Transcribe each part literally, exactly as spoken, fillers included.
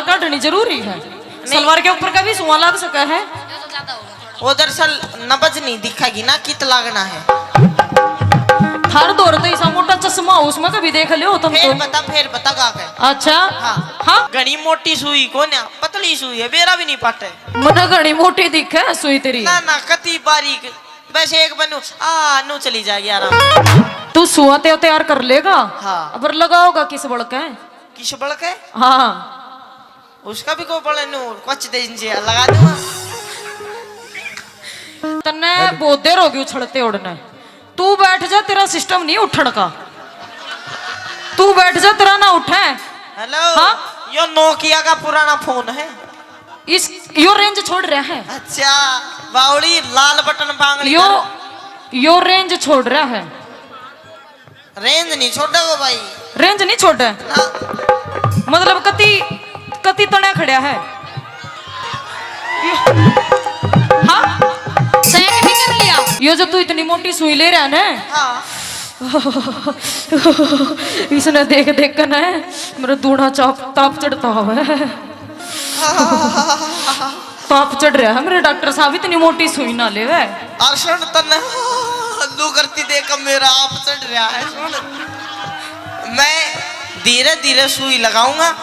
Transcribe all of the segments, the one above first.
काटनी जरूरी है। सलवार के ऊपर का भी सुआ लाग सका है। वो दरअसल नब्ज नहीं दिखेगी ना, कित लागना है। थार दौर तो ऐसा मोटा चश्मा हो, उसमें कभी देख लियो तुम फिर तो। बता, फिर बता गा के। अच्छा। हाँ। हाँ। घणी मोटी सुई कोन्या, पतली सुई है, बेरा भी नहीं पाटे। मने घणी मोटी दिखे सुई तेरी। ना ना, कति बारीक। बस एक बनू आ नू चली जाएगी आराम। तू सुआ ते तैयार कर लेगा। हाँ। पर लगाओगा किस बल के? किस बल के? हाँ। उसका भी को बल नू कुछ दे इंजे लगा दूंगा। तन्ने बहुत देर होगी उछलते उड़ने। तू बैठ जा, तेरा सिस्टम नहीं उठण का। तू बैठ जा, तेरा ना उठे। हेलो। हाँ? यो नोकिया का पुराना फोन है। इस यो रेंज छोड़ रहा है। अच्छा, बावड़ी लाल बटन बांगड़ी यो, यो रेंज छोड़ रहा है। रेंज नहीं छोड़ेगो भाई। रेंज नहीं छोड़े? ना। मतलब कति, कति तने खड़ा है। हाँ? चेक नहीं कर लिया? यो जो तू इतनी मोटी सुई ले रहा है ना, हाँ। इसने देख देख कर ना मेरा दूना चाप, ताप चढ़ता हुआ है। ताप चढ़ रहा है मेरे डॉक्टर साहब, इतनी मोटी सुई ना लेवे। और सुन तन्ने लू करती देख मेरा आप चढ़ रहा है। सुन, मैं धीरे धीरे सुई लगाऊंगा,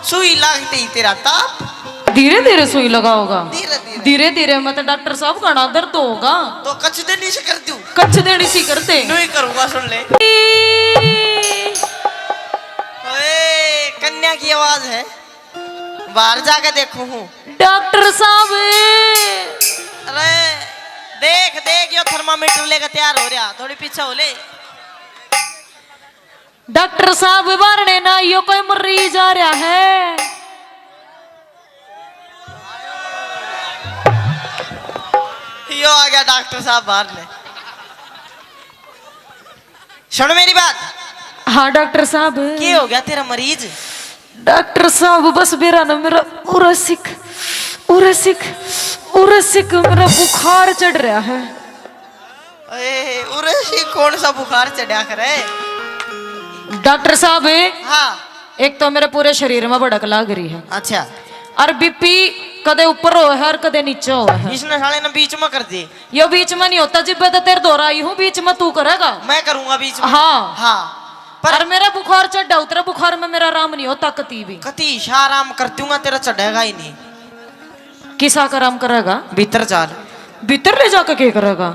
सुई लागते ही तेरा ताप। धीरे धीरे सुई लगाओगा? धीरे धीरे। धीरे धीरे में तो डॉक्टर साहब घना दर्द होगा। तो कच देनी से कर दूं? कच देनी सी कर दे। न्यू ही करूंगा, सुन ले। ओए, कन्या की आवाज है। बाहर जाके देखूं हूँ। डॉक्टर साहब। अरे, देख, देख, यो थर्मामीटर लेकर तैयार हो रहा, थोड़ी पीछे हो ले। डॉक्टर साहब, बारणे ना, यो कोई मरीज आ रहा है। यो आ गया डॉक्टर साहब बाहर ने। सुन मेरी बात। हाँ डॉक्टर साहब। के हो गया तेरा मरीज? डॉक्टर साहब, बस बेरा ना मेरा उरसिक, उरसिक, उरसिक मेरा बुखार चढ़ रहा है। ए, उरसिक कौन सा बुखार चढ़ा करे? डॉक्टर साहब। हाँ। एक तो मेरे पूरे शरीर में भड़क लाग रही है। अच्छा। और बीपी कदे ऊपर हो है और कदे नीचे हो है। इसने साले ने बीच में कर दी। यो बीच में नहीं होता, जिब्बे तो तेरे दौरा आई हूँ, बीच में तू करेगा। मैं करूंगा बीच में। हाँ। हाँ। पर और मेरा बुखार चढ़ा, उतरे बुखार में मेरा आराम नहीं होता कती भी। कती शा आराम कर दूंगा, तेरा चढ़ेगा ही नहीं। किसा का आराम करेगा? भीतर चाल। भीतर ले जाके के करेगा?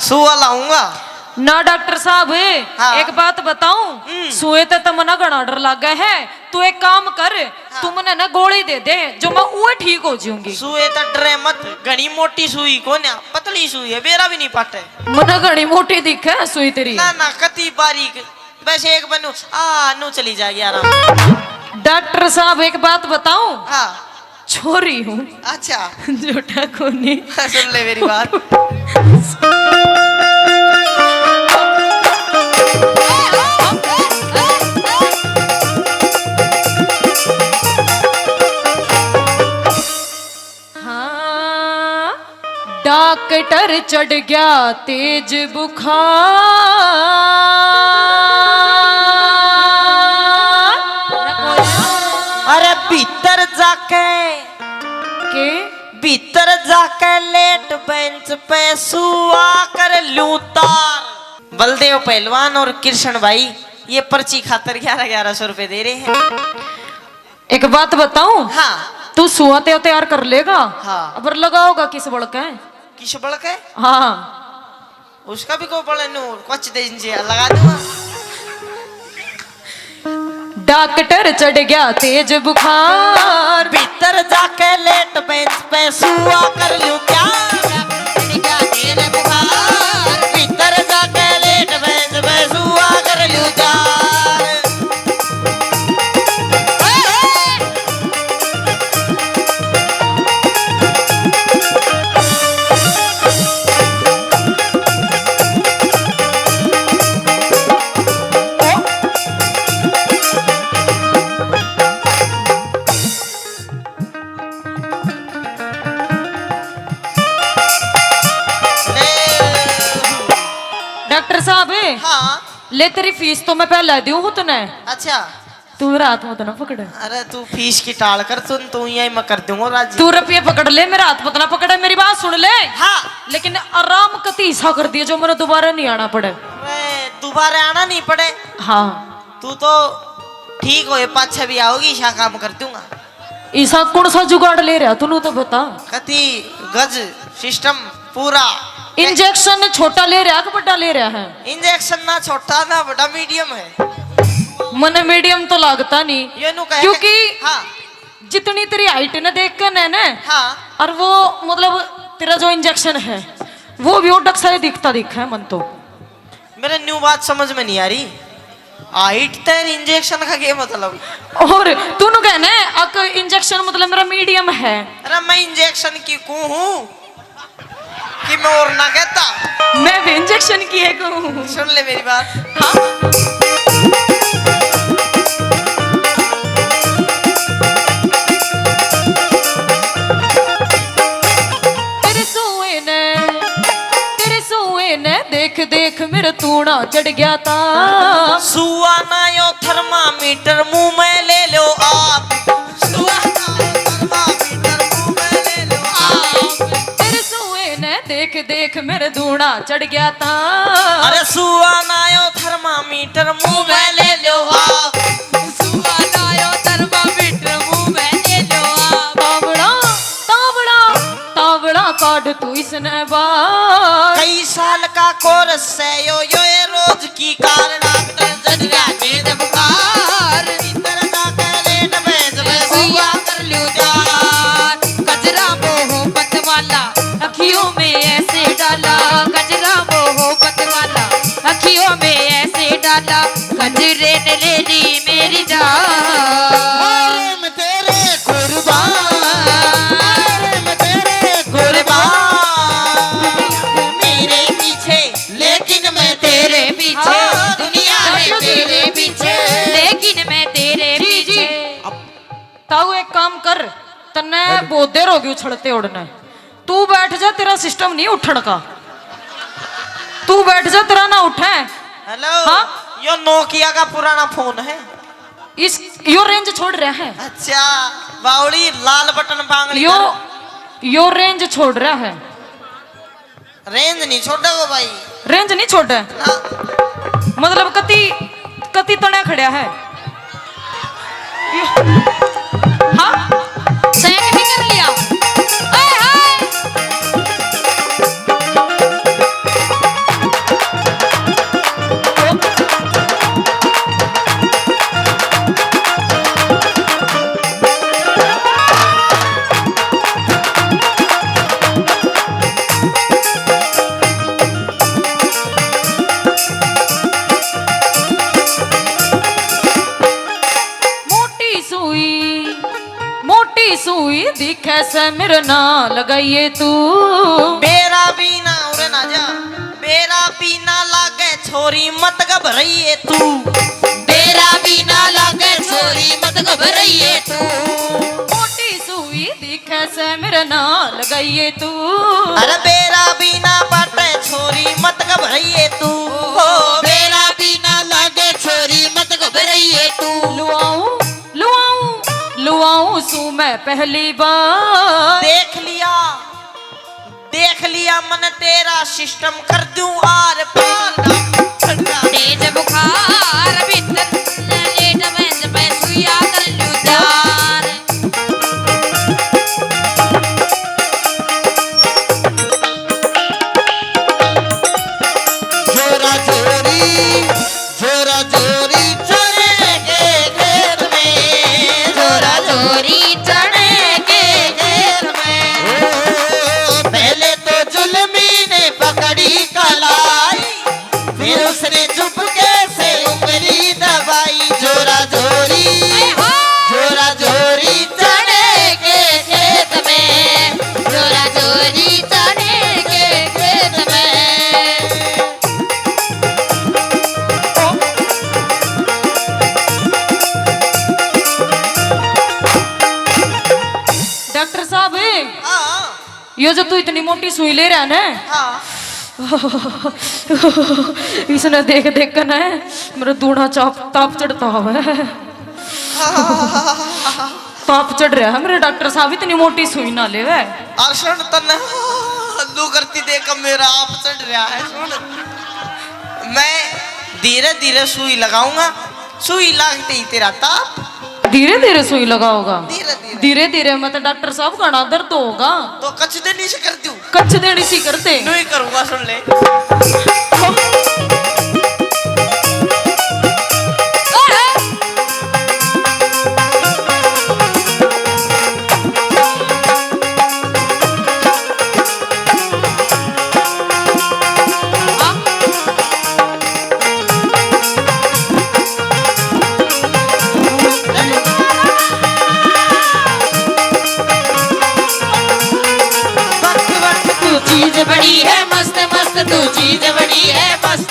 सुआ लाऊंगा। ना डॉक्टर साहब, हाँ। एक बात बताऊं? हम्म। सुए ते तो मना घना डर लागे है। तू एक काम कर, हाँ। तू मने ना गोली दे दे, जो मैं उए ठीक हो जाऊंगी। सुए ते डरे मत, घनी मोटी सुई कोन्या, पतली सुई है, बेरा भी नहीं पाटे। मने घनी मोटी दिखे है सुई तेरी। ना ना, कती बारीक, बस एक बनू आ नू चली जाएगी आराम। डॉक्टर साहब, एक बात बताऊं? हाँ। छोरी हूँ। अच्छा। झूठा कोनी। सुन ले मेरी बात। हाँ, डॉक्टर चढ़ गया तेज बुखार। अरे भीतर जाके के? भीतर जाके लेट बेंच पे सुआ कर लूं तार। बलदेव पहलवान और कृष्ण भाई ये पर्ची खातर ग्यारह ग्यारह सौ रुपए दे रहे हैं। एक बात बताऊं? हाँ। तू सुआ ते तैयार कर लेगा? हाँ। पर लगाओगा किस बल के? किस बल के? हाँ। उसका भी को बल नू कुछ दे इंजे लगा दूंगा। डॉक्टर चढ़ गया तेज बुखार। भीतर जाके लेट बेंच पे सुआ कर लूं क्या? भीतर जाके लेट बेंच पे सुआ कर लूं क्या? डॉक्टर साहब, हाँ। ले, तेरी फीस तो मैं पहले दूं हूँ तने। अच्छा। तू मेरा हाथ मत ना पकड़। अरे तू फीस की टाल कर, तू, तू यही मैं कर दूंगा राजी। तू रुपये पकड़ ले, मेरा हाथ मत ना पकड़, मेरी बात सुन ले। हाँ। लेकिन आराम कती सा कर दिए जो मैंने दोबारा नहीं आना पड़े। अरे दोबारा आना नहीं पड़े। हाँ। तू तो ठीक होए पाछे भी आओगी, ईसा काम कर दूंगा। ईसा कौन सा जुगाड़ ले रहा तू, तो बता। कती गज सिस्टम पूरा। इंजेक्शन छोटा ले रहा कि बड़ा ले रहा है? इंजेक्शन ना छोटा ना बड़ा, मीडियम है। मने मीडियम तो लागता नहीं, ये नु कहे क्योंकि हाँ। जितनी तेरी हाइट ने देख के ने, ने हाँ। और वो मतलब तेरा जो इंजेक्शन है वो भी ओडक सा ही दिखता दिखा है मन तो। मेरे न्यू बात समझ में नहीं आ रही, हाइट तेरी इंजेक्शन का क्या मतलब? और तूने कहना है अक इंजेक्शन मतलब मेरा मीडियम है। अरे मैं इंजेक्शन की कूँ हूँ कि मैं और ना कहता। मैं भी इंजेक्शन की है कूँ हूँ। सुन ले मेरी बात। हाँ। तेरे सुए ने, तेरे सुए ने देख देख मेरा तूड़ा चढ़ गया था। सुआ ना यो थर्मामीटर मुंह में ले लो आप। सुआ ना यो थर्मामीटर मुंह में ले लो आप। तेरे सुए ने देख देख मेरा दूड़ा चढ़ गया था। अरे सुआ ना यो थर्मामीटर मुंह में ले लो आप। सुआ ना यो थर्मामीटर मुंह में ले लो आप। तावड़ा, तावड़ा, तावड़ा काट तू इसने बाहर। कई साल का कोर्स है यो, यो ये रोज की कार। डॉक्टर जजरा में जब कार, भीतर जाकर लेट में जब सुआ कर ल्यू जान। कजरा मोहब्बत वाला अखियों में ऐसे डाला, कजरा मोहब्बत वाला अखियों में ऐसे डाला, कजरे ने ले ली मेरी जान। तेरे कुर्बान, मैं तेरे कुर्बान। मेरे पीछे, लेकिन मैं तेरे पीछे। हाँ। दुनिया है मेरे पीछे, लेकिन मैं तेरे पीछे। ताऊ एक काम कर, तन्ने बहुत देर होगी उछलते उड़ने। तू बैठ जा, तेरा सिस्टम नहीं उठण का। तू बैठ जा, तेरा ना उठे। हेलो। हाँ? यो नोकिया का पुराना फोन है। इस, यो रेंज छोड़ रहा है। अच्छा, बावली लाल बटन बांगड़ी यो, कर। यो रेंज छोड़ रहा है। रेंज नहीं छोड़ेगो भाई। रेंज नहीं छोड़े? ना। मतलब कति, कति तने खड़ा है। हाँ? सैक भी कर लिया। ओए होए। मोटी सुई, मोटी सुई दिखे से मेरे ना लगाइए तू। बेरा भी ना उरे ना जा, बेरा भी ना लागे छोरी मत घबराइए तू। बेरा भी ना लागे छोरी मत घबराइए तू। मोटी सुई दिखे से मेरे ना लगाइए तू। अरे बेरा भी ना बाटे छोरी मत घबराइए तू। ओ, बेरा भी ना लागे छोरी मत घबराइए तू। लुआऊं, लुआऊं, लुआऊं सू मैं पहली बार। देख लिया, देख लिया मन तेरा सिस्टम कर दूं आर पार। तेज बुखार भीतर लेट में जब सुइया कर लूं जान। जोरा जोरी, जोरा जोरी चने के खेत में, जोरा जोरी चने के खेत में। ओ, पहले तो जुल्मी ने पकड़ी कलाई, फिर उसने चुपके से उंगली दबाई। जोरा जोरी, जोरा जोरी चने के खेत में, जोरा जोरी चने के खेत में। डॉक्टर साहब, हाँ। यो जो तू इतनी मोटी सुई ले रहा है ना, हाँ। इसने देख देख कर ना मेरा दूना चाप ताप चढ़ता हुआ है। ताप चढ़ रहा है मेरे डॉक्टर साहब, इतनी मोटी सुई ना लेवे। और सुन, तन्ने लू करती देख मेरा आप चढ़ रहा है। सुन, मैं धीरे धीरे सुई लगाऊंगा, सुई लागते ही तेरा ताप। धीरे धीरे सुई लगाओगा? धीरे धीरे। धीरे धीरे में तो डॉक्टर साहब घना दर्द होगा। तो कच देनी से कर दूं? कच देनी सी कर दे। न्यू ही करूंगा, सुन ले। वक्त वक्त तू चीज बड़ी है मस्त मस्त, तू चीज बड़ी है मस्त,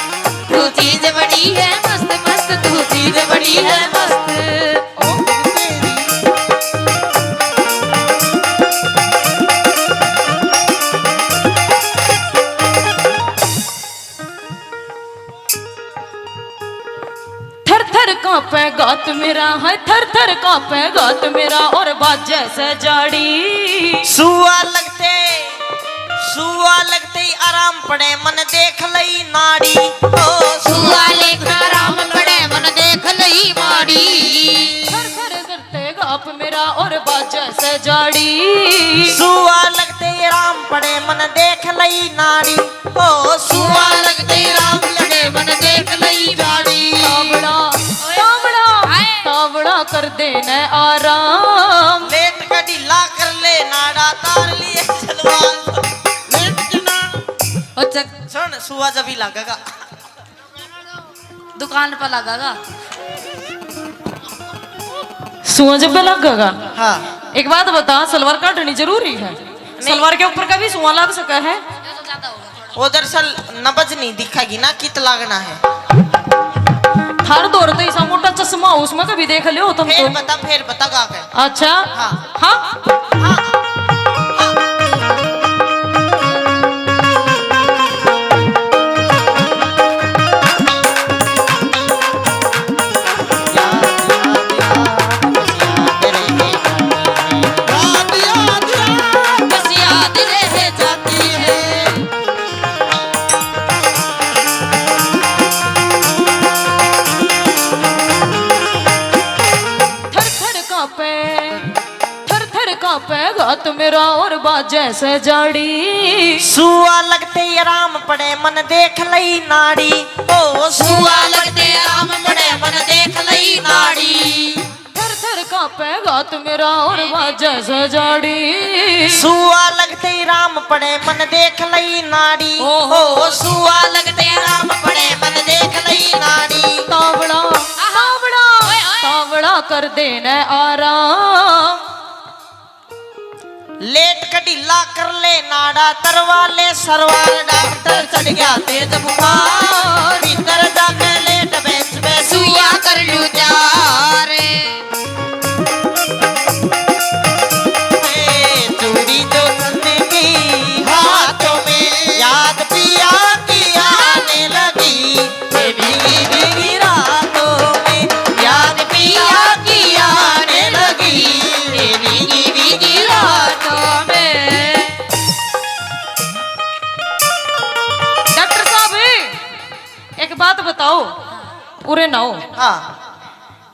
तू चीज बड़ी है मस्त मस्त, तू चीज बड़ी है मस्त। थर थर कांपे गात मेरा, हाय थर थर कांपे गात मेरा, और बाजे से जाड़ी। सुआ लगते, सुआ लगते ही आराम पड़े मन देख लई नाड़ी। ओ सुआ लगते आराम पड़े मन देख लई माड़ी। थर थर करते गाप मेरा और बाजे से जाड़ी। सुआ लगते ही आराम पड़े मन देख लई नाड़ी। ओ सुआ लगते राम लड़े मन देख लई जाड़ी। तावड़ा, तावड़ा, हाय। तावड़ा कर दे न आराम। लेट का ढीला कर ले नाड़ा तार लिए सलवार। लेट के ना। अच्छा। सुन, सुआ जब ही लागेगा। दुकान पर लागेगा। सुआ जब पे लागेगा? हाँ। एक बात बता, सलवार काटनी जरूरी है? सलवार के ऊपर का भी सुआ लाग सका है? वो दरअसल नब्ज नहीं दिखेगी ना, कित लागना है। थार दौर तो ऐसा मोटा चश्मा हो, उसमें कभी देख लियो तुम फिर तो। बता, फिर बता गा के। अच्छा। हाँ। हाँ। हाँ। थर थर कांपे, थर थर कांपे गात मेरा और बाजे से जाड़ी। सुआ लगते ही आराम पड़े मन देख लई नाड़ी। ओ सुआ लगते आराम पड़े मन देख लई नाड़ी। थर थर कांपे गात मेरा और बाजे से जाड़ी। सुआ लगते ही राम पड़े मन देख लई नाड़ी। ओहो। ओ सुआ लगते राम पड़े मन देख लई नाड़ी। तावड़ा, तावड़ा, ओए, ओए। तावड़ा कर दे न आराम। लेट के ढीला कर ले नाड़ा, तरवा ले सरवार, डॉक्टर चढ़ गया तेज बुखार। भीतर जाके लेट बेंच पे सुइया कर लूं चार। ए, चूड़ी जो चंद की हाथों में, याद पिया की आने लगी। ये भीगी भीगी रातों में याद पिया की आने लगी। ये भीगी भीगी रातों में। डॉक्टर साहब, एक बात बताओ, पूरे ना हो। हाँ।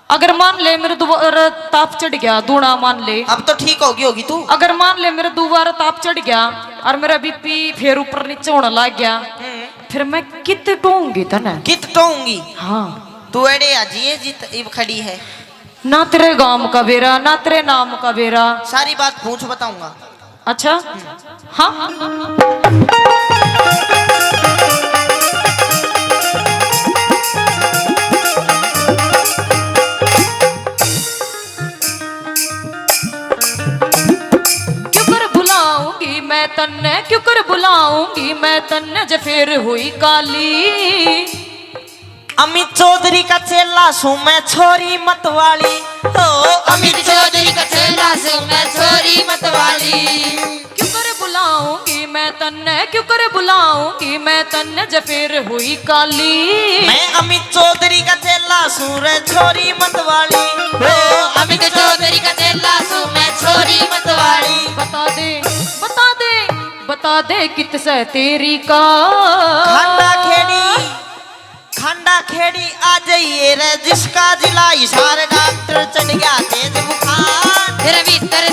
अगर मान ले मेरे दोबारा ताप चढ़ गया, दूना मान ले। अब तो ठीक होगी होगी तू। अगर मान ले मेरे दोबारा ताप चढ़ गया और मेरा बीपी फिर ऊपर नीचे होने लग गया, हम्म। फिर मैं कित टोऊंगी तने? कित टोऊंगी? हाँ। तू एड़े आ जिए जित इब खड़ी है। ना तेरे गांव का बेरा, ना तेरे नाम का बेरा। सारी बात पूछ बताऊंगा। अच्छा? हाँ? क्यों कर बुलाऊंगी मैं तन्ने, क्यों कर बुलाऊंगी मैं तन्ने, जे फिर हुई काली। अमित चौधरी का चेला सूं मैं, छोरी मत वाली। ओ अमित चौधरी का चेला सूं मैं, छोरी मत वाली। क्यों कर बुलाऊंगी मैं तन्ने, क्यों कर बुलाऊंगी मैं तन्ने, जे फिर हुई काली। मैं अमित चौधरी का चेला सूं रे, छोरी मत वाली। ओ बता दे कित से तेरी का। खांडा खेड़ी, खांडा खेड़ी आ जाइए रे, जिसका जिला हिसार, डॉक्टर चढ़ गया तेज बुखार। तेरे भीतर